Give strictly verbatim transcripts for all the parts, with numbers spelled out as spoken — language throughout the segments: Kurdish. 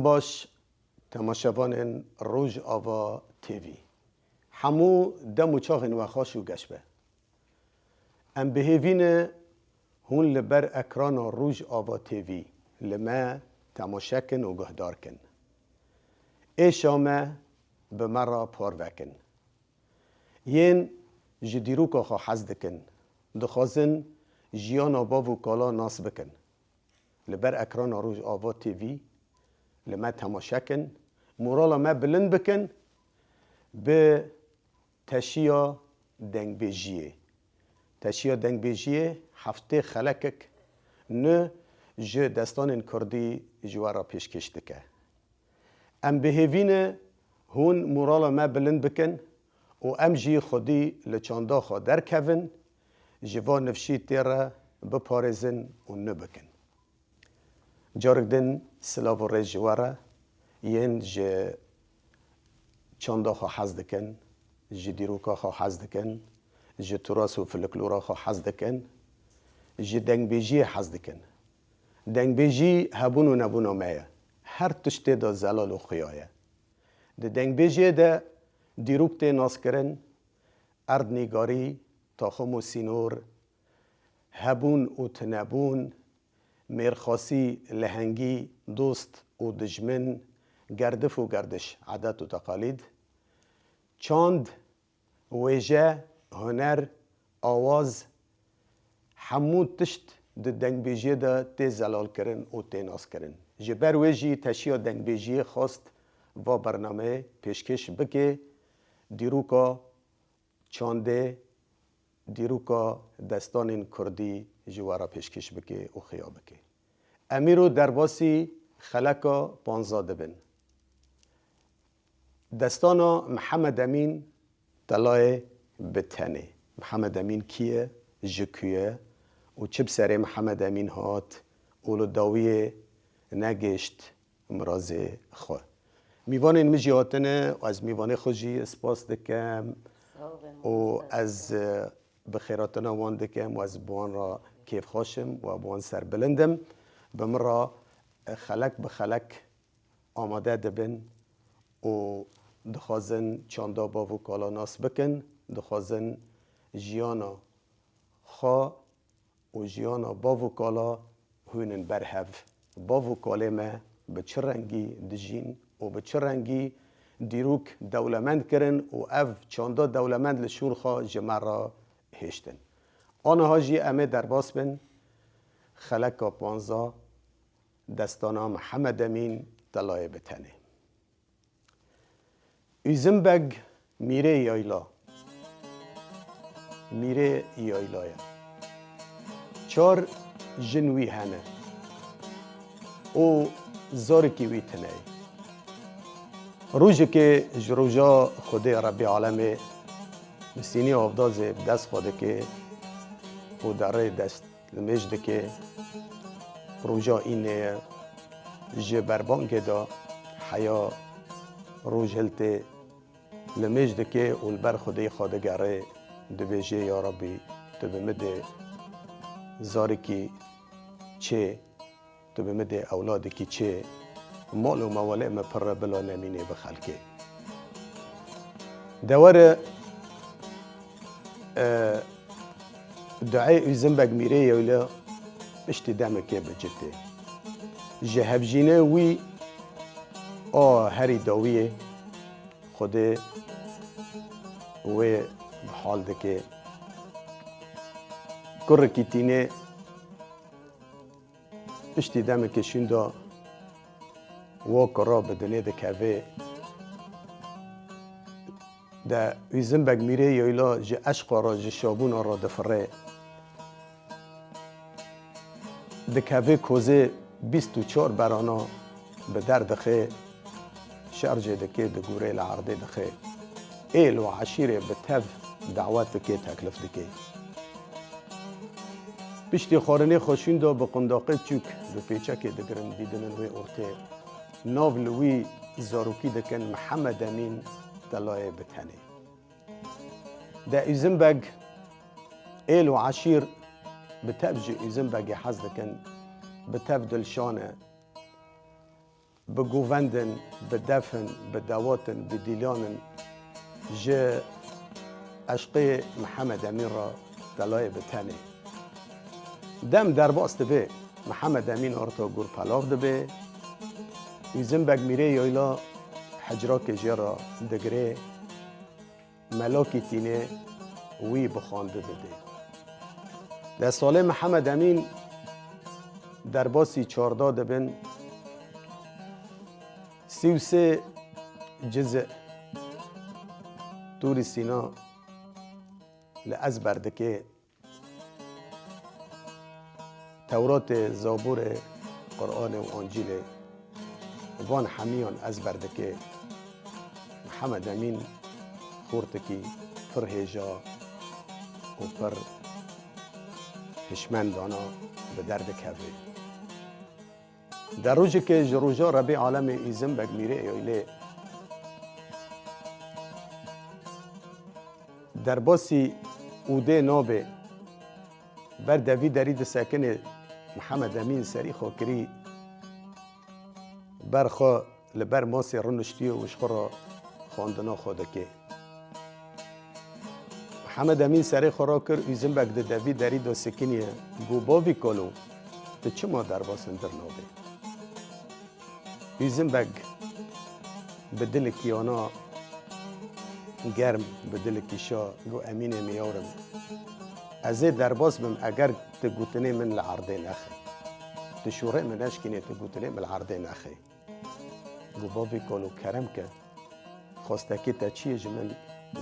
Baş, temaşevanên Rojava T V. Hemû dem û çaxên we xweş û geş be. Em bi hêvî ne hûn li ber ekrana Rojava T V li me temaşe kin û guhdar kin. Êşa me bi me re parve kin. Yên ji dîroka xwe hez dikin, dixwazin jiyana bav û kala nas bikin. Li ber ekrana Rojava T V li me temaşe kin, morala me bilind bikin bi teşiya dengbêjiyê. Teşiya dengbêjiyê heftê xelekek nû ji destanên kurdî ji we re pêşkêş dike. Em bi hêvî ne hûn morala me bilind bikin û em jî xwedî li çanda xwe derkevin, ji van nifşî tê re biparêzin û nû bikin. Carek din silav û rêz ji we re, yên ji çanda xwe hez dikin, ji dîroka xwe hez dikin, ji turas û filiklora xwe hez dikin, ji dengbêjiyê hez dikin. Dengbêjî hebûn û nebûna me ye. Her tiştê de zelal û xuya ye. Di dengbêjiyê de dîrok tê naskirin, erdnîgarî, taxim û sînor, hebûn û tunebûn, mêrxasî, lehengî, dost û dijmin, gerdif û gerdiş, edet û teqalîd, çand, wêje, huner, awaz, hemû tişt di dengbêjiyê de tê zelalkirin û tê naskirin. Ji ber wê jî teşiya dengbêjiyê xwest va bernameyê pêşkêş bike, dîroka çandê, dîroka destanên kurdî ji we re pêşkêş bike û xiya bike. Em îro derbasî xeleka panzdeh dibin. Destana Mihemed Emîn Telayê bi tenê. Mihemed Emîn kî ye, ji ku ye û çi bi serê Mihemed Emîn hat û li dawiyê negihişt mirazê xwe? Mîvanên min jî hatine û ez mîvanê xwe jî spas dikim û ez, e, bi xêratina wan dikim û ez bi wan re kêfxweş im û bi wan serbilind im. Bi min re, e, xelek bi xelek amade dibin û dixwazin çanda bav û kala nas bikin, dixwazin jiyana xwe û jiyana bav û kala hûnin ber hev. Bav û kalê me bi çi rengî dijîn û bi çi rengî dîrok dewlemend kirin û ev çanda dewlemend li şûn xwe ji me re hêştin. Aniha jî em ê derbas bin xeleka panzdeh, destana Mihemed Emîn Telayê bi tenê. Üzüm Beg mîrê yayla. Mîrê yayla ye. Çar jin wî hene û zarikî wî tune ye. Rojekê ji roja Xwedê Rebbî Alemê bi sînî avdazê bi dest xwe dike û derê dest li mêj dike. Roja înê ye. Ji berbangê de heya roj hiltê li mêj dike û li ber Xwedê xwe digere, dibêje, Ya Rebbî, tu bi min de zarikî çê, tu bi min de ewladekî çê, mal û mewelê min pir e, bila nemînê bi xelkê. Dewere, e, duayê Üzüm Beg mîrê yewle piştî demekê bi citê. Ji hevjînê wî a herî dawiyê Xwedê wê bi hal dike. Kurekî tînê piştî demekê şûnda wa kura bi dinê dikeve. De Üzüm Beg mîrê yeyla ji eşqa re, ji şabûna re difire. Dikeve kozê bîst û çar berana bi der dixe, şerjê dike, digure li erdê dixe. Êl û eşîrê bi tev dawet dike, teklif dike. Piştî xwarinê xwe şûnda bi qundaqê çûk bi pêçekê digirin, didinin wê ortê. Nav li wî zarokî dikin Mihemed Emîn Telayê bi tenê. De Üzüm Beg, êl û eşîr bi tev ji Üzüm Begê hez dikin, bi tev dilşan e. bi govend in, bi def in, bi dawat in, bi dîlan in, ji eşqê Mihemed Emîn re telayê bi tenê. Dem derbas dibe, Mihemed Emîn orto gurpelax dibe, Ûzim Beg Mîrê Yayla hicrakê jê re digire, melakî tîne wî bi xwandi dide. Destholê Mihemed Emîn derbasî çarda dibin, sî û sê ciz Tûrî Sîna li ezber dike. Tewratê, Zaborê, Quranê û Ancîlê, van hemiyan ezber dike. Mihemed Emîn xortikî pir hêja û pir hişmendana bi derdikeve. Di rojekê ji roja Rebî Alemê Ûzim Beg Mîrê Eylê derbasî ûdê nabê. Ber devî derî disekine, Mihemed Emîn serî xwe kirî ber xwe, li ber masê riniştiye û ji xwe re xwendina xwe dike. Mihemed Emîn serê xwe rakir, Ûzim Beg di devî derî de sekiniye, got, "Bavî kalo, tu çima derbas hundir nabê?" Ûzim Beg bi dilekî ana germ, bi dilekî şa got, "Emînê miyawrim, ez ê derbas bim, eger tu gotinê min li erdê nexî. Tu şûrê min neşkînê, tu gotinê min li erdê nexî." Got, "Bavî kalo, kerem ke, xwestekê te çi ye ji min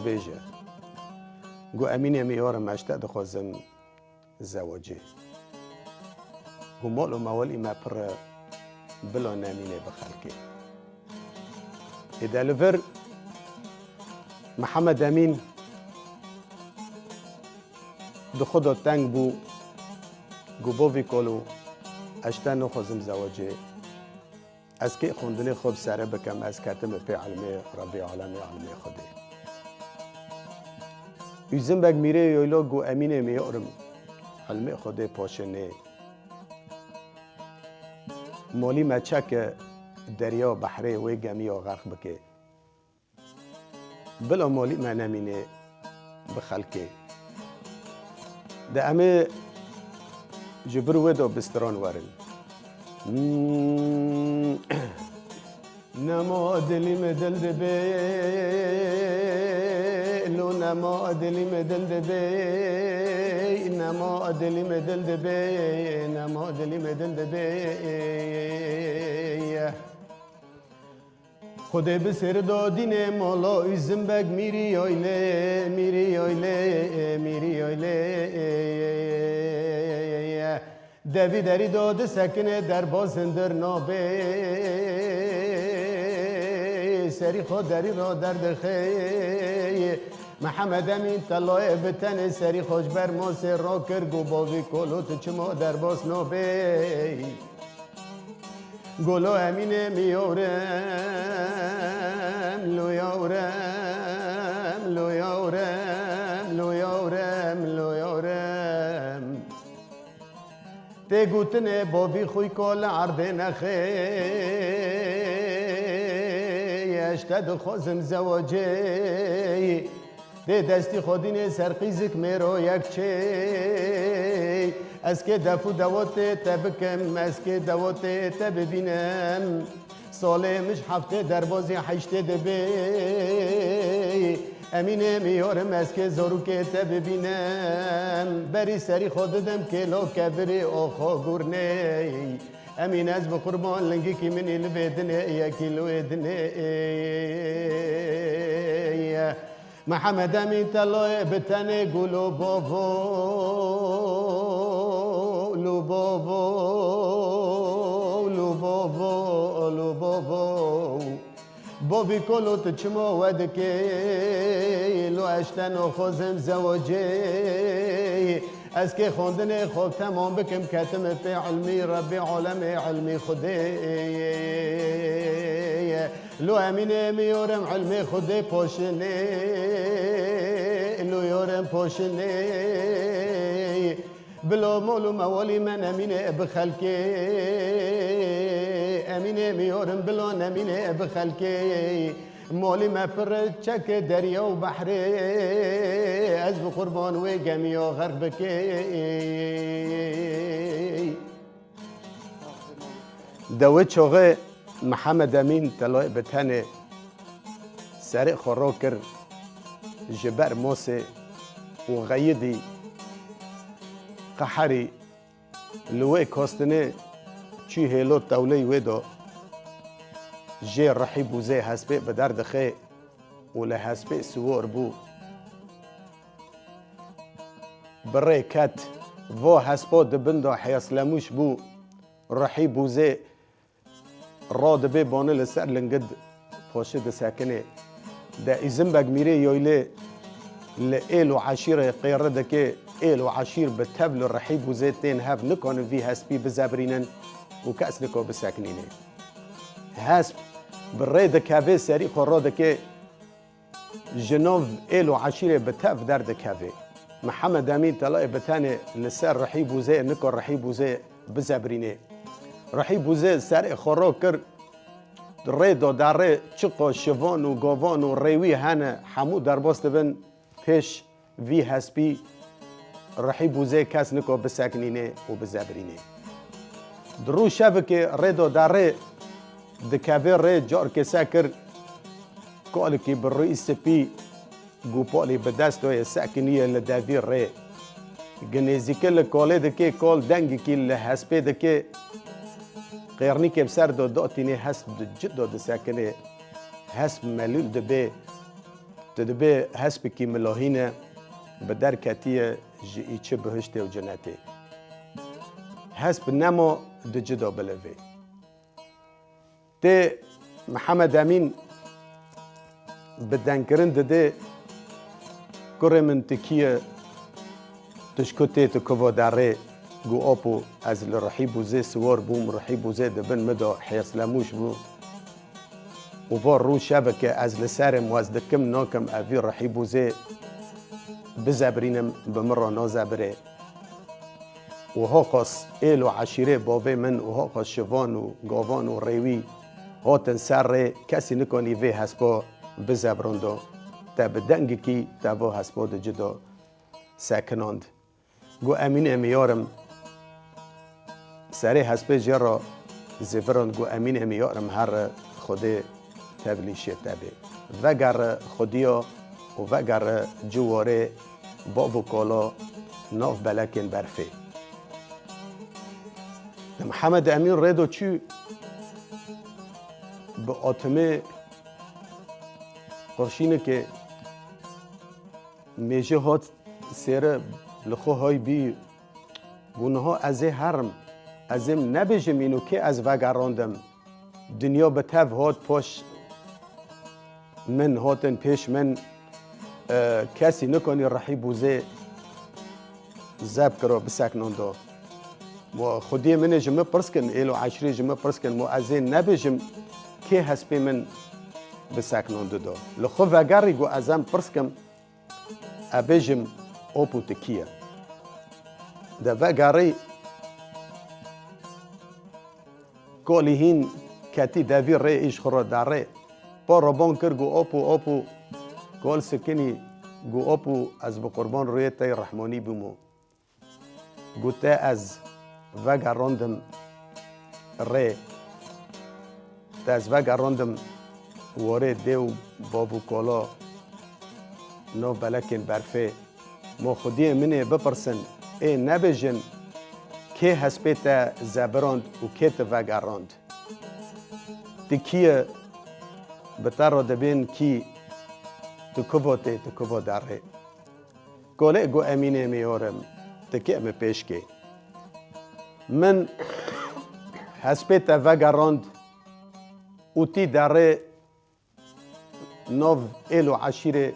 bêje." Got, "Emînê miyawrim, ez te dixwazim zewacê." Got, "Mal û mewelî me pir e, bila nemîne bi xelkê." Êde li vir Mihemed Emîn di xwe de teng bû, got, "Bavî kalo, ez ji te naxwazim zewacê. Ez kê xwendinê xwe bi sere bikim, ez ketime pê ilmê Rebî Alemê, ilmê Xwedê." Ûzim Beg Mîrê Yayla got, "Emînê miyawrim, ilmê Xwedê paşê nê. Malî me çeke derya behrê wê gemiya xerq bike. Bila malî me nemîne bi xelkê. De em ê ji vir wê de bi stiran werin." Hmm. Nema dilî me dil dibê, lo nema dilî me dil dibê, nema dilî me dil dibê, nema dilî me dil dibê. Xwedê bi sêr da dînê mala Ûzim Beg Mîrî Yaylê, Mîrî Yaylê, Mîrî Yaylê. Devî derî da disekine derbas hundir nabê. Serî xwe derî ra derdixê. Mihemed Emîn telayê bi tenê serî xwe ji ber masê rakir, got, "Bavî kolo, tu çima derbas nabê?" Golo Emînê miyawrim, lo yawrim, lo yawrim, lo yawrim, lo yawrim. Tê gotinê bavî xwî ka li erdê nexê, ez te dixwazim zewacê. Dê destî xwedînê ser qîzik mêro yek çê. Ez kê def û dewotê te bikim, ez kê dewotê te bibînim. Salê min ji heftê derbazî heştê dibê. Emînê miyorim ez kê zorûkê te bibînim. Berî serî xwe didim kêlo kevirê oxo gurnê. Emîn ez bi qurban lingikî min î li vê dinê yekî li wê dinê. Mihemed Emîn telayê bi tenê gulo bovo, lu bovo, lu bovo, lu bovo. Bovî kolo tu çima we dikê, lo ez te naxwazim zewacê. Ez kê xwendinê xwe temam bikim, ketim pê ilmî Rebbê alemê, ilmî Xwedê. Lo Emînê miyorim ilmê Xwedê poşinê, lo yorim poşinê. Bilo mol û mewalî me nemîne bi xelkê. Emînê miyorim bilo nemîne bi xelkê. Molî me pir çek derya û behrê. Ez bi qurban wê gemiya xerq bikê. Dewe çoxê Mihemed Emîn telayê bi tenê serê xwe ro kir ji ber mosê û xeyidî qeherî li wê kostinê çû hêlo tewleyî wê do jê rihî bûzê hespê bi der dixê û li hespê siwor bû. Bi rê ket, vo hespo di bin de heyaslemûş bû, rihî bûzê ro dibê boni li ser lingid poşi disekinê. De Îzimbeg mîrê yoylê li êl û eşîrê qêri dike, êl û eşîr bi tev li rihî bûzê tên hev nikonin vî hespî bizebrînin û kes niko bisekinînê. Hesp bi rê dikeve serî xwe ro dike, ji nav êl û eşîrê bi tev derdikeve. Mihemed Emîn telayê bi tenê li ser rihî bûzê niko rihî bûzê bizebrînê. Rihî bûzê serê xwe ro kir, rê do darê çiqo şivan û govan û rêwî hene hemû derbas dibin pêş vî hespî rihî bûzê kes niko bisekinînê û bizebrînê. Di rû şevikê rê do darê dikeve rê carkê se kir, kolikî bi rûyî spî gûpolî bi dest doyê sekiniye li devî rê. Gi nêzîkî li kolê dike, kol dengikî li hespê dike. Qêrnîkê bi ser do dotînê hesp di cid do disekine. Hesp melûl dibe. Tu dibê hespikî milohîn e, bi der ketiye ji îçi bihiştê û cinetê. Hesp nemo di cid do bilivê. Tê Mihemed Emîn bi dengkirin didê, kurê min tu kî ye, tu ji ku tê, tu kuvo derê, gu opo ez li rihî bûzê siwar bûm, rihî bûzê di bin min de hêrslemûş bû. Û vo rû şevike ez li serê wez dikim nakim ev vî rihî bûzê bizebrînim, bi min re nazebirê. Û hoqas êl û eşîrê bavê min û hoqas şivan û gavan û rêwî hatin ser rê, kesî nikonî vê hespa bizebrando. Te bi dengikî te va hespa di cida sekinand. Got, Emînê miyarim. Serê hespê jê re zêvirand, got, Emînê miyarim, here Xwedê tevlîşê te bê. Vegere xwediya û vegere ciwarê bav û kala nav belekên berfê. Di Mihemed Emîn rê do çû, bi otimê qurşînikê mêjê hat sêre, li xwe hay bî, got, niha ez ê herim, ez ê nebêjim îno kê ez vegerandim. Dinya bi tev hat paş min, hatin pêş min, e, kesî nikonî rihî bûzê zeb kiro, biseknando. Mo xwediyê min ê ji min pirs kin, êl û eşrê ji min pirs kin, mo ez ê nebêjim kê hespê min biseknandido. Li xwe vegerî, got, ez em pirs kim, e bêjim, opo tu kî ye? De vegerî, kolî hîn ketî devî rê, îş xwe re darê. Pa re ban kir, got, opo, opo, kol sikinî, got, opo, ez bi qurban rûyê te yê rehmanî bûmo. Got, te ez vegerandim rê. Te ez vegerandim warê dê û bav û kala, nav belekên berfê. Mo xwediyê min ê bipirsin, ê nebêjin, kê hespê te zebirand û kê tu vegerand? Tu kî ye? Bi te re dibên kî? Tu kuvo tê, tu kuvo derê? Kolê got, Emînê miyorim, tikê min pêşkê. Min hespê te vegerand û tî derê nav êl û eşîrê,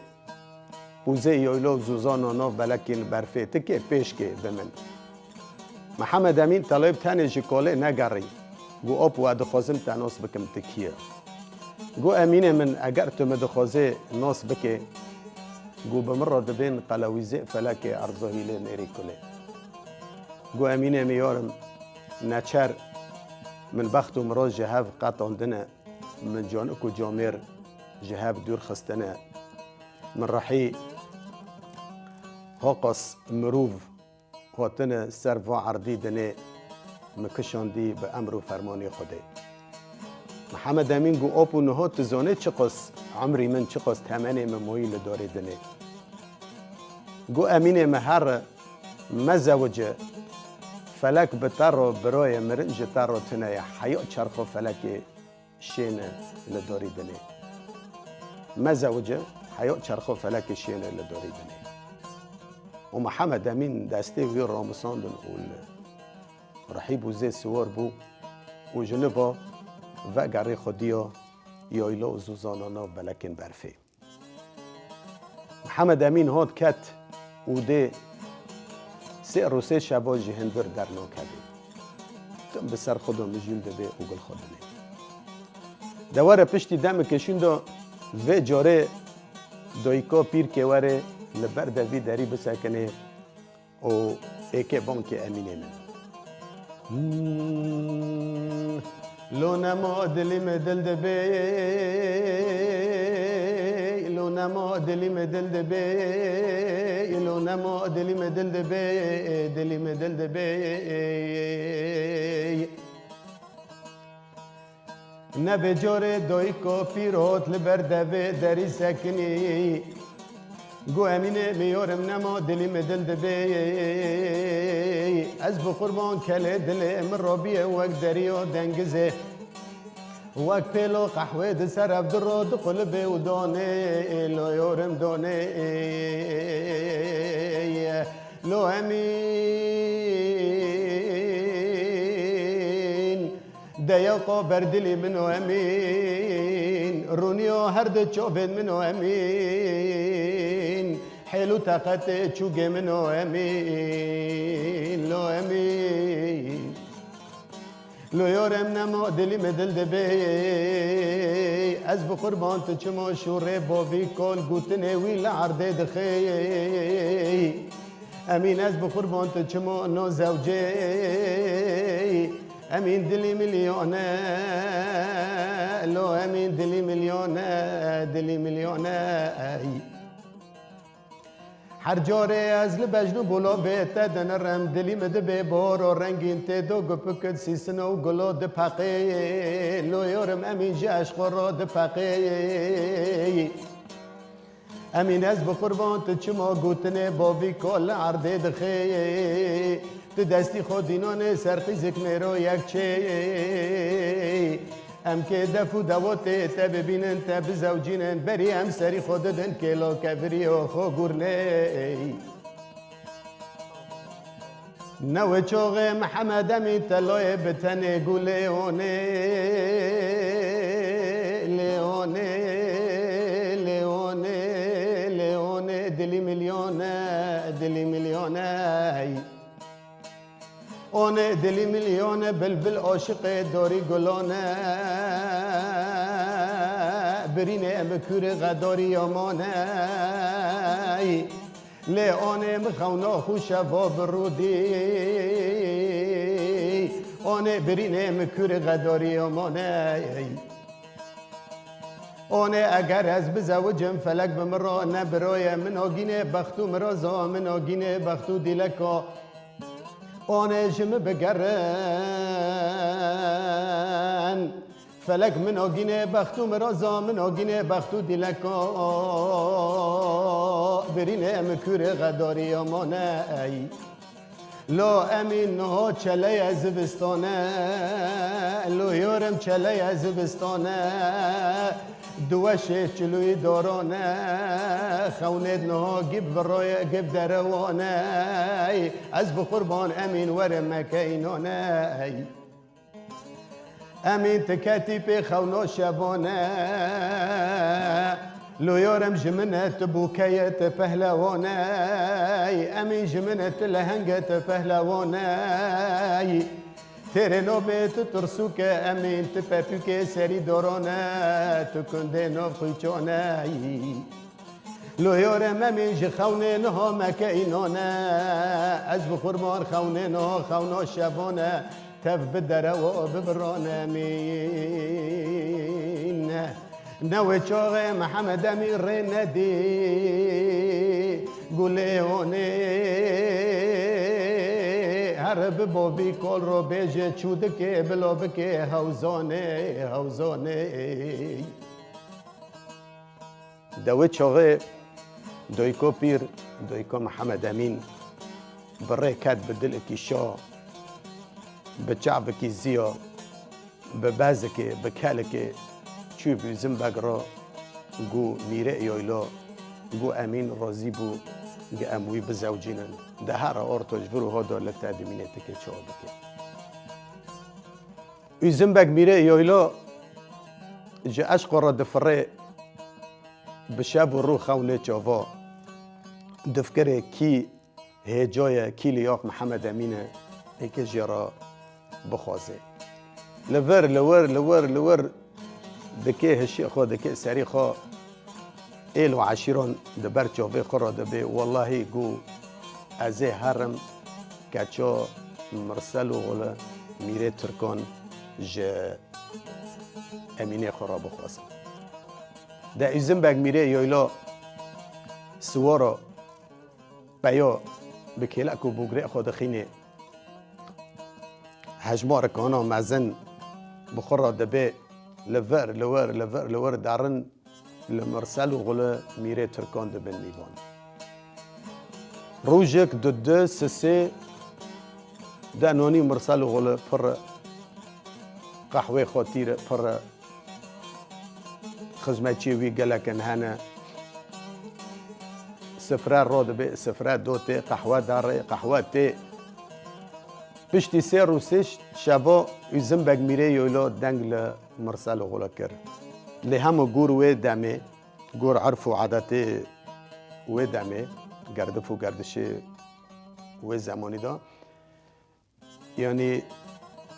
pûzê yoylo zûzano nav belekên berfê, tikê pêşkê bi min. Mihemed Emîn telê bi tenê ji kolê negerî. Got, Op, we dixwazim te nas bikim, tu kî ye? Got, Emînê min, eger tu min dixwazê nas bikê, got, bi min re dibên qelewîzê felekê erzohîlê nêrî kulê. Got Emînê min yarim, neçer min bext û miroz ji hev qetandine, min canik û camêr ji hev dûr xistine. Min rihî hoqas mirov hatine ser va erdî dinê, min kişandî bi emr û fermanê Xwedê. Mihemed Emîn got, Apo niha tu zanê çiqas emrî min, çiqas temenê min mayî li darê dinê? Got Emînê min, herre, mezewice, felek bi te re birayê mirin ji te re tune ye, heya çerxa felekê şêne li darî dinê. Mezewice, heya çerxa felekê şêne li darî dinê. Û Mihemed Emîn destê wî ramisandin û li rihî bû zê siwar bû û ji niva vegerê xwediya yayla û zûzana nav belekên berfê. Mihemed Emîn hat ket û dê sê rû sê şeva ji hundir dernakevê. Tim bi ser xwe de mijûl dibê û gul xwe dinê. De were piştî demekê şûn de vê carê dayika pîrkê were li ber de vî derî bisekinê û êkê bankê Emînê min. Hmm, lo nema dilî me dil dibê, lo nema dilî me dil dibê, lo nema dilî me dil dibê, dilî me dil dibê. Nebê carê dayika pîrot li ber devê derî sekinî. Got Emînê, miyorim nema dilî mi dil dibê. Ez bi qurban kelê dilê min robiye wek deriya dengizê. Wek pêlo qehwê di ser ev diro diqulibê û donê, lo yorim donê. Lo Emîn. Deya xwe ber dilî min o Emîn, rûniya her du çavên min o Emîn, hêl û teqetê çûgê min o Emîn, lo Emîn. Lo yorem nema dilî me dil dibê, ez bi qurban tu çima şûrê bovî kol gotinê wî li erdê dixê. Emîn ez bi qurban tu çima no zewcê. Emîn dilî milyone, lo Emîn dilî milyone, dilî milyone, ey. Her carê ez li bejn û bolovê te dinirim, dilî min dibê boro rengîn tê do gupikit sîsino û gulo dipeqê. Lo yorim Emîn ji eşqo ro dipeqê. Emîn ez bi qurban tu çima gotinê bovî kol li erdê dixê. Tu destî xwe dînanê ser qîzik mêro yek çê. Em kê def û dewotê te bibînin, te bizewcînin, berî em serî xwe didin kêlo kevirî û xwe gurnê. Ne wê çoxê Mihemed Emîn teloyê bi tenê gulê onê, lê onê, lê onê, lê onê, dilî milyone, dilî milyone. Onê dilî milyone, bilbil aşiqê dorî gulone, birînê em kurê xedorî yamone. Lê onê min xewna xwe şeva bi rûdî. Onê birînê min kurê xedorî yamone. Onê eger ez bizewicim felek bi min re ne biroye, min ogînê bext û mirazo, min ogînê bext û dîleko. Onê ji min bigerin. Felek min ogînê bext û mirazo, min ogînê bext û dîleko. Birînê min kurê xedorî yamone ey. Lo Emîn niho çeleye zivistone, lo yorim çeleye zivistone. Di weşê çilûyî dorone, xewnêd niho gib viroye, gib derewone. Ez bi qurban Emîn werim meke înone. Emîn ti ketî pê xewno şevone. Lo yorim ji min e tu bûkeye tu pehlewone. Emîn ji min e tu lehenge tu pehlewone. Têrê nobê tu tirsûke Emîn, tu pepûkê serî dorone, tu kundê nov xwîçone. Lo yore Memîn ji xewnê niha meke înan e, ez bi qurban xewnê niha xewna şevan e, tev bi derewa bi biran e Emîn. Ne wê çaxê Mihemed Emîn rê nedî gulê honê, here bi bobî kol ro bêje çû dikê bilo bikê hewzanê, hewzanê. De wê çaxê doyko pîr, doyko Mihemed Emîn bi rê ket, bi dilekî şa, bi çavekî ziya, bi bezikê, bi kelikê çû bi Üzüm Beg re, got, Mîrê Yoylo, got, Emîn razî bû, got, em wî bizewcînin. De here orto ji vir û hodo li te dimînê tikê çawa bike. Üzüm Beg Mîrê Yoylo ji eşqo re difirê, bi şev û rû xewnê çava, difikirê kî hêca ye, kî li yaq Mihemed Emîn e, êkê jê re bixwaze. Li vir, li wir, li wir, li wir dikê hişê xwe, dikê serî xwe, êl û eşîran di ber çavê xwe re dibe, wellahî got, ez ê herim keça Mirsel û Xule Mîrê Tirkan ji Emînê xwe re bixwazim. De Üzüm Beg Mîrê Yoylo siwaro peyo bi kêlek û bûgirê xwe dixînê. Hejmarek ana mezin bi xwe re dibe, li vir, li wir, li vir, li wir derin, li Mirsel û Xule Mîrê Tirkan dibin mîvan. Rojek, du, du, sisê de nonî Mirsel û Xule pir e, qehwê xwe tîr e, pir e. Xizmetçiyê wî gelek in hene. Sifre rodibe, sifre dotê, qehwe darê, qehwe tê. Piştî sê rû sê şeva Üzüm Beg Mîrê Yoylo deng li Mirsel û Xule kir. Lê hema gor wê demê, gor erf û adetê wê demê, gerdif û gerdişê wê zemanî de, yanî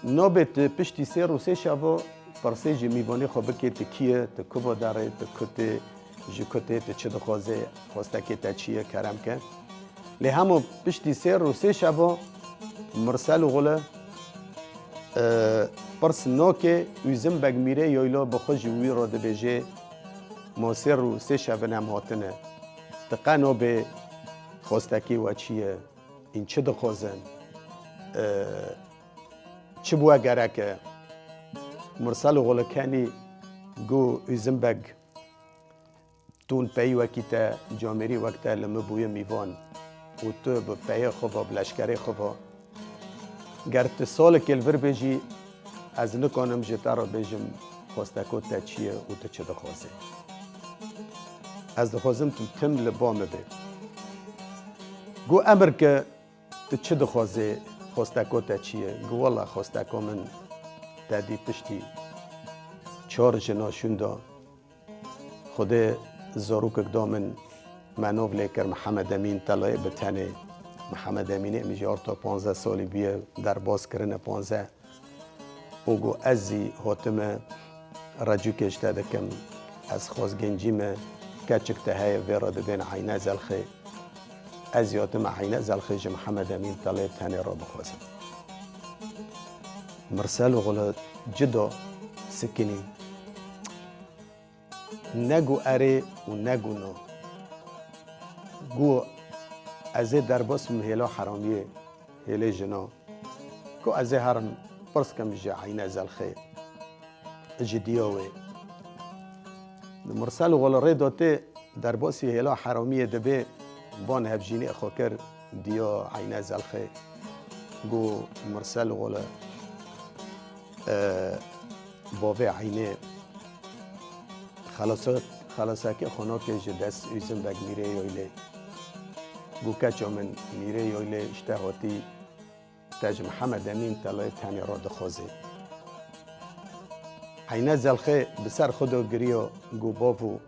nabê tu piştî sê rû sê şeva pirsê ji mîvanê xwe bikê, tu kî ye, tu kuva derê, tu ku tê, ji ku tê, tu çi dixwazê, xwestekê te çi ye, kerem ke. Lê hema piştî sê rû sê şeva Mirsel û Xule, e, pirs nake, Üzüm Beg Mîrê Yoylo bi xwe ji wî re dibêje, ma sê rû sê şevin em hatine. Tu qe nabê xwestekê we çi ye? Hîn çi dixwazin? E, çi bi we gerek e? Mirsel û Xule kenî got, Üzüm Beg, tu peyî wekî te, camêrî wek te li min bûye mîvan û tu bi peyê xwe ve, bi leşkerê xwe ve, ger tu salekê li vir bê jî, ez nikanim ji te re bêjim xwesteko te çi ye û tu çi dixwazî. Ez dixwazim tu tim li ba min bê. Got, emir ke, tu çi dixwazî, xwesteko te çi ye? Got, wela xwesteko min te dî piştî çar jina şûnda. Xwedê zarokek da min, me nav lê kir Mihemed Emîn, telayê bi tenê. Mihemed Emînê min jî arta panzdeh salî bûye, derbas kirine panzdeh. Û got, ez zî hatime recûkê ji te dikim. Ez xwezgêncî me, keçik te heye vê re dibên Eyne Zelxê. Ez zî hatime Eyne Zelxê ji Mihemed Emîn, telayê bi tenê re bixwazim. Mirsel û Xule cida sikinî. Ne got erê û ne got na. Got, ez ê derbas bim hêla heramiyê, hêlê jina. Got, ez ê herim pirs kim ji Eyne Zelxê, ji diya wê. Mirsel û Xule rê da tê, derbasî hêla heramiyê dibe, ban hevjînê xwe kir diya Eyne Zelxê. Got, Mirsel û Xule, e, bavê Eynê xelasa-, xelasakê xwe nake ji dest Üzüm Beg Mîrê Yoylê. Got, keça min, Mîrê Yoylê ji te hatî, te ji Mihemed Emîn, telayê tenê re dixwaze. Eyne Zelxê bi ser xwe de giriya, got, bavo,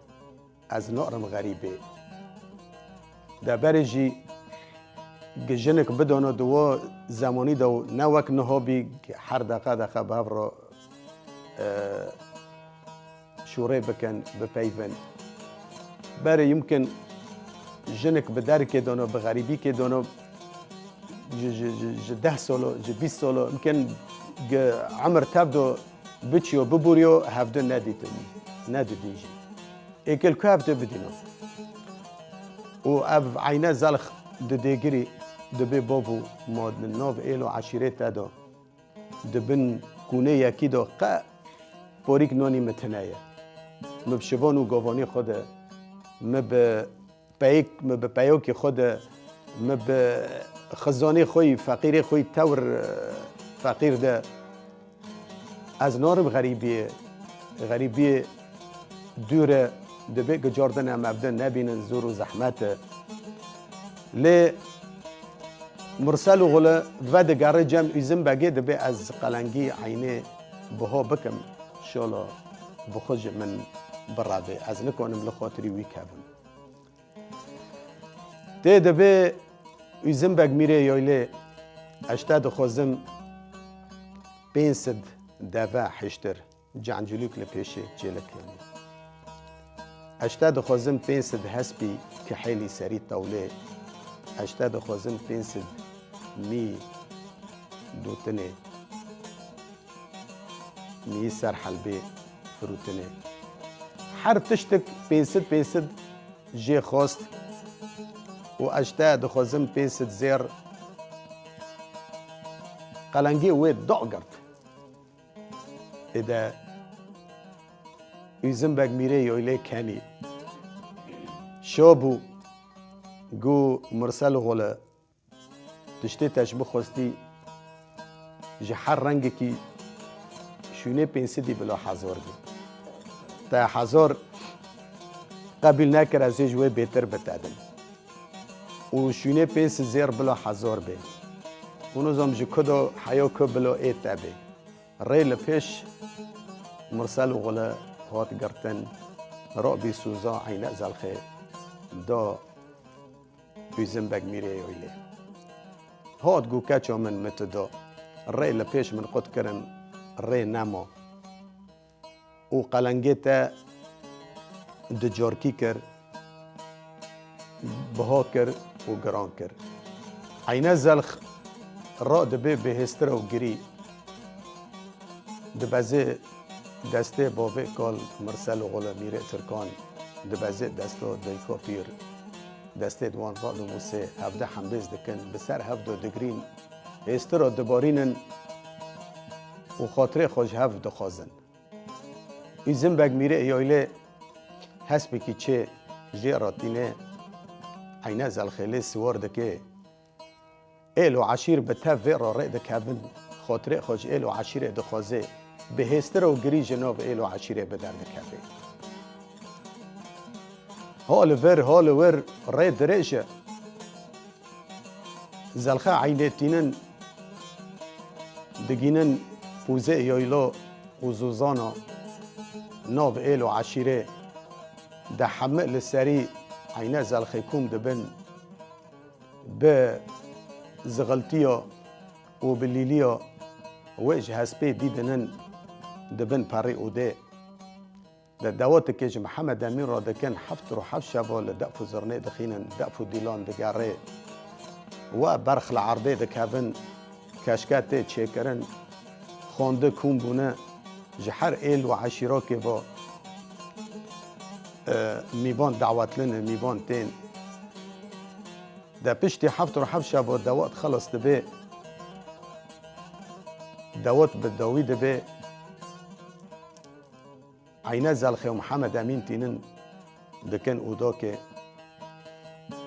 ez narim xerîbê. De berê jî gijinik bidano di wa zemanî de û ne wek niha bî, her deqe deqe bi hev re, e, şûrê bikin, bipeyvin. Berê yimkin Jinik bi derikê dono, bi xerîbîkê dono, ji, ji, ji, ji deh solo, ji bîst solo, imkin gi emir tev do biçiyo, bibûriyo, hevdu nedîtin, nedidîn jî. Êkil ku hevdu bidîno. Û ev eyne zelx di dêgirî dibê bov û ma di nav êl û eşîrê te de. Di bin kûnê yekî de qe porîk nonî min tune ye. Min bi şivan û govanê xwe de, min bi peyik, min bi peyokê xwe de, min bi xizanê xwe yî, feqîrê xwe yî tewr, e, feqîr de. Ez narim xerîbiyê, xerîbiyê dûr e, dibê gicartin em evde nebînin, zor û zehmet e. Lê Mirsel û Xule vedigere cem Ûzim Begê, dibê ez qelengî eynê biho bikim, şolo bi xwe ji min birevê. Ez nikanim li xatirî wî kevim. Tê dibê Ûzim Beg Mîrê Yoylê, ez te dixwazim pênc sed deve hiştir. Cancilûk li pêşê çêlik hene. Ez te dixwazim pênc sed hespî kihêlî serî tewlê. Ez te dixwazim pênc sed mî dûtinê, mî ser helbê firûtinê. Her tiştik pênc sed pênc sed jê xwest û ez te dixwazim pênc sed zêr qelengê wê dagirt. Êde Ûzim Beg Mîrê Yoylê kenî. Şo bû, gu Mirsel Xole, tiştê te ji min xwestî, ji her rengekî şûnê pênc sedî bila hezar bê. Te hezar qebîl nekir, ez ê ji wê bêtir bitedim. Û şûnê pênc sed zêr bila hezar bê. Hûn nizam ji ku do heyo ku bilo ê te bê. Rê li pêş Mirsel û Xule hat girtin, rabî sûza eyne zelxê da Ûzim Beg Mîrê Yoylê. Hat gu keça min, min tu da. Rê li pêş min qut kirin, rê nema. Û qelengê te ducarkî kir, biha kir û giran kir. Eyne zelx ra dibê bihêstir û girî. Dibezê destê bavê kal Mirsel û Xole Mîrê Tirkan, dibezê desta dayika pîr. Destê di wan ra dimûsê, hevde hembêz dikin, bi ser hevdo digirîn, hêstir û dibarînin û xatirê xwe ji hev dixwazin. Ûzim Beg Mîrê Yoylê hespekî çê jê re tîne, eyne zelxê lê siwar dike. Êl û eşîr bi tev vê re rê dikevin, xotirê xwe ji êl û eşîrê dixwaze, bi hêstir û girî ji nav êl û eşîrê bi derdikeve. Ha li vir, ha li wir rê dirêj e. Zelxe eynê tînin, digînin pûzê yoylo û zûzana nav êl û eşîrê, de hemi li serî eyne zelxê kûm dibin, bi zixiltiya û bi lîliya wê ji hespê dî dinin dibin perî û dê. Di dewetikê ji Mihemed Emîn re dikin, heft roj heft şeva li def û zirnê dixînin, def û dîlan digerê. We berx li erdê dikevin, keşke tê çêkirin, xwendin kûm bûne, ji her êl û eşîrokê ve, e, mîvan dawetlin, mîvan tên. De piştî heft roj heft şeva dewat xelas dibe, dewat bi dawî dibe. Eyne zelxê û Mihemed Emîn tînin dikin û dokê,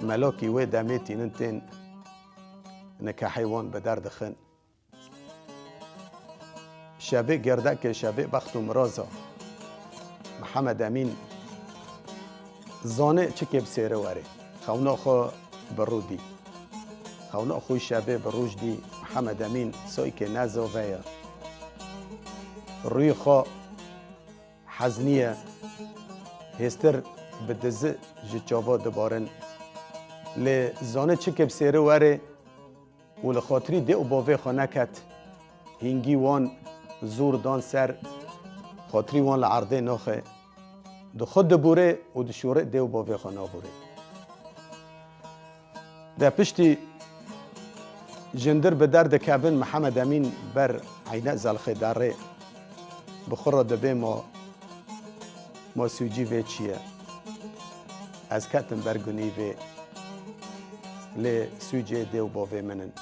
melokî wê demê tînin tên nikehê wan bi der dixin. Şevê gerdekê, şevê bext û miraza Mihemed Emîn zane çikê bi sêre were. Xewna xwe bi rû dî. Xewna xwe şevê bi roj dî. Mihemed Emîn soykê nezave ye. Rûyê xwe hezniye, hêstir bi dizi ji çava dibarin. Lê zane çikê bi sêre were û li xatirî dê û bavê xwe neket. Hîngî wan zûr dan ser, xatirî wan li erdê naxe. Di xwe dibûre û dişûre, dê û bavê xwe nabûre. De piştî jindir bi der dikevin, Mihemed Emîn ber Eyne Zelxê derê bi xwe re dibê ma, ma sûcî vê çi ye? Ez ketim ber gunî vê, lê sûcê dê û bavê min in.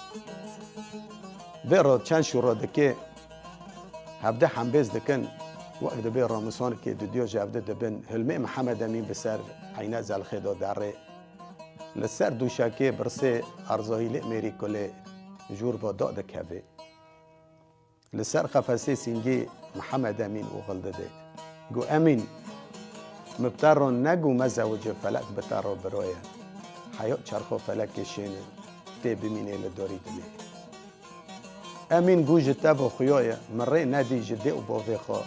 Vê re çend şûro dikê, hevde hembêz dikin, wek dibê ramisonikê didiyo ji hevde dibin, hilmê Mihemed Emîn bi ser Eyne Zelxê de derê. Li ser dûşekê birsê Erzahîlê mêrî kulê jûr ve da dikeve. Li ser qefesê sîngê Mihemed Emîn oxil dide. Got, Emîn, min bi te re negot mezewice, felek bi te re biro ye. Heyat çerxo felekê şên e, tê bimînê li dorî dinê. Emîn got, ji te ve xuya ye, min rê nedî ji dê û bavê xwe.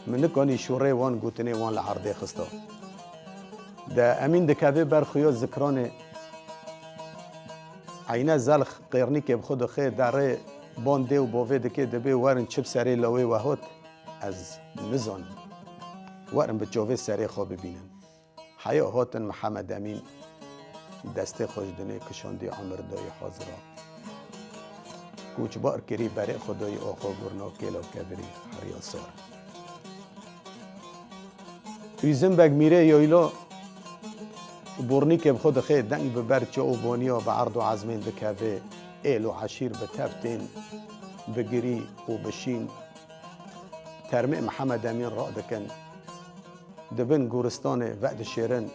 Min nikanî şûrê wan gotinê wan li erdê xista. De Emîn dikeve ber xuya zikranê. Eyne Zelx qêrnîkê bi xwe dixê derê, ban dê û bavê dikê, dibê werin çi bi serê lawê we hat, ez nizanim. Werin bi çavê serê xwe bibînin. Heya hatin Mihemed Emîn destê xwe ji dinê kişandî, emir dayî hazira. Koçbar kirî, berê xwe dayî axa gurna kêla kevirî heriya sar. Ûzim Beg Mîrê Yayla bornîkê bi xwe dixê, deng bi ber çaw û baniya bi erd û ezmên dikeve, êl û eşîr bi tev tên bi girî û bi şîn termê Mihemed Emîn radikin. Di bin goristanê vedişêrin.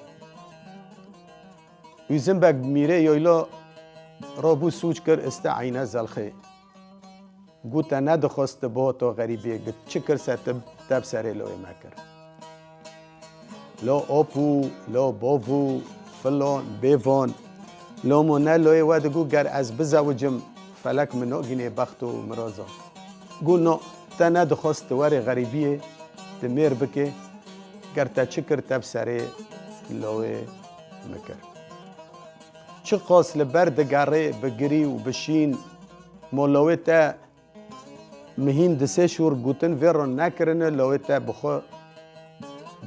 Ûzim Beg Mîrê Yayla rabû sûc kir, îste Eyne Zelxê. Got, te nedixwest tu bihata xerîbiyê, got, çi kir se tu, te bi serê lawê me kir. La ap û, la bav û, filan, bêvan. Loma ne lawê we digot, ger ez bizewicim, felek min nagînê bext û miraza. Got, na, te nedixwest tu werê xerîbiyê, tu mêr bikê, ger te çi kir, te bi serê lawê min kir. Çiqas li ber digerê bi girî û bi şîn, ma lawê te mihîn di sê şûr gotin vê re nekirine, lawê te bi xwe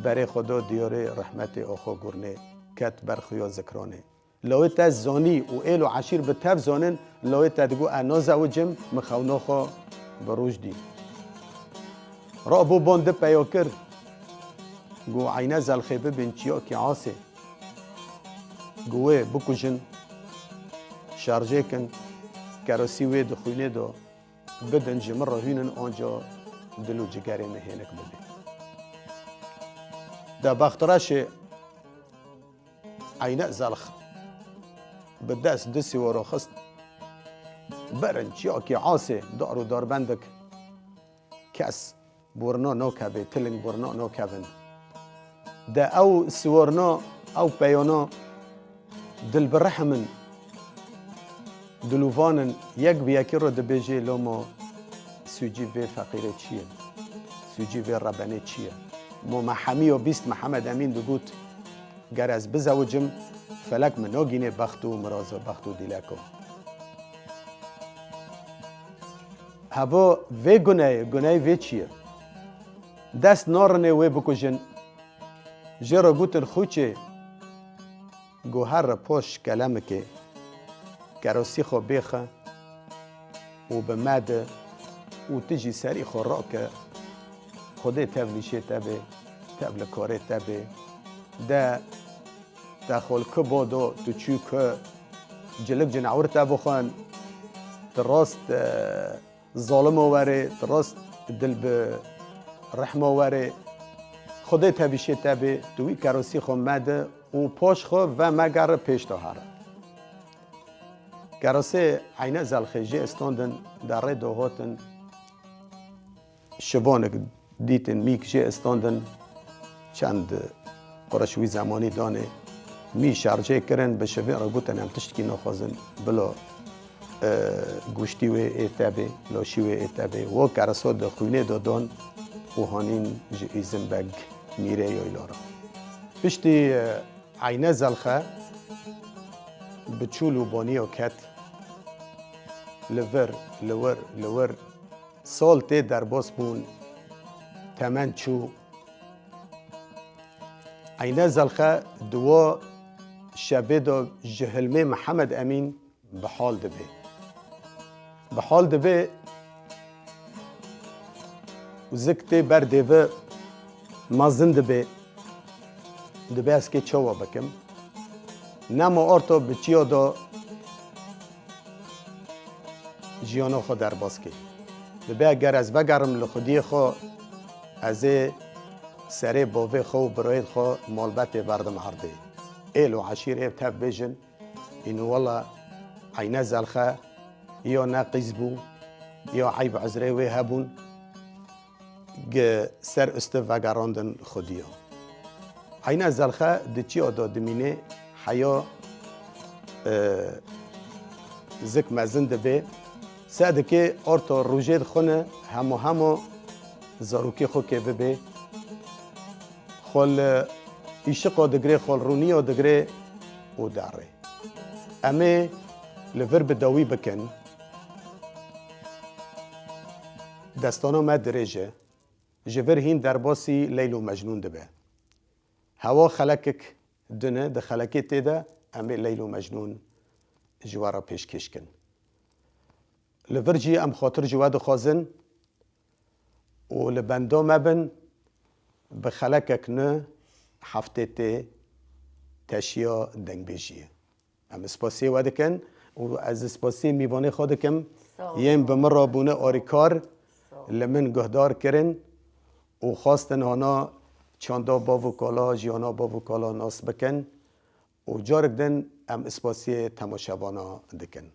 berê xwe da diyarê rehmetê axa gurnê, ket ber xuya zikranê. Lawê te zanî û êl û eşîr bi tev zanin, lawê te digot, ez nazewicim, min xewna xwe bi roj dî. Rabû ban di peya kir, got, Eyne Zelxê bibin çiyakî asê. Got, wê bikujin, şarjê kin, kerosî wê di xwînê de bidin, ji min re hûnin, anca dil û cigerê min hênik bibe. De bextreşê Eyne Zelx bi dest du siwara xist, berin çiyakî asê, dar û darbendik, kes borna nakeve, tiling borna nakevin. De ew siwarna, ew peyana dilbirehm in, dilovan in, yek bi yekî re dibêjê, loma sûcî vê feqîrê çi ye? Sûcî vê rebenê çi ye? Mo me hemiya bîst Mihemed Emîn digot, ger ez bizewicim, felek min nagînê bext û miraza, bext û dîleka. Heva vê guneyê, guneyê vê çi ye? Dest narinê wê bikujin. Jê re gotin, Xûçê, got, herre poş kelemikê, kerosî xwe bêxe û bi me de û tu jî serî xwe rake, Xwedê tev lîşê te bê, tev li karê te bê. De te xwe li ku bo do, tu çû ku, cilik cinawir te bixwin, tu rast, e, zalimo werê, tu rast dil bi rehmo werê. Xwedê tevîşê te bê, tu wî kerosî xwe me de û poş xwe vemegere pêş de here. Kerosê Eyne Zelxê jê istandin, derê de hatin. Şivanek dîtin mîk jê istandin, çend qurş wî zemanî danê. Mî şarjê kirin, bi şivê re gotin, em tiştkî naxwazin, bila, e, goştî wê ê te bê, laşî wê ê te bê. Wo kereso di xwînê de dan û hanîn ji Îzim Beg Mîrê Yoyla re. Piştî, e, Eyne Zelxe bi çûl û baniya ket, li vir, li wir, li wir. Sal tê derbas bûn, temen çû. Eyne Zelxe di wa şevê de ji hilmê Mihemed Emîn bi hal dibe. Bi hal dibe û zik tê ber dêvi mezin dibe. Dibe ez kê çawa bikim? Nema orto bi çiya de jiyana xwe derbas kê. Dibe eger ez vegerim li xwediyê xwe, ez ê serê bavê xwe û birayên xwe malbetê berdim erdê. Êl û eşîr ê tev bêjin, îno wela Eyne Zelxe ya ne qîz bû, ya eyb uzrê wê hebûn, gi ser ustu vegerandin xwediya. Eyne Zelxe di çiya de dimîne, heya, e, zik mezin dibe. Se dike orto rojê dixwine, hemo hemo zarokê xwe kê bibe. Xwe li îşiqa digre, xwe li rûniya digre û derê. Em ê li vir bi dawî bikin. Destana me dirêj e. Ji vir hîn derbasî Leyl û Mecnûn dibe. Hewa xelekek din e, di xelekê tê de em ê Leyl û Mecnûn ji we re pêşkêş kin. Li vir jî em xatir ji we dixwazin û li benda me bin, bi xelekek nû heftê tê teşiya dengbêjiyê. Em spasiyê we dikin û ez spasiyê mîvanê xwe dikim. Sağ ol. Yên bi min re bûne arîkar, sağ ol, li min guhdar kirin û xwestin hana çanda bav û kala, jiyana bav û kala nas bikin û carek din em spasiyê temaşevana dikin.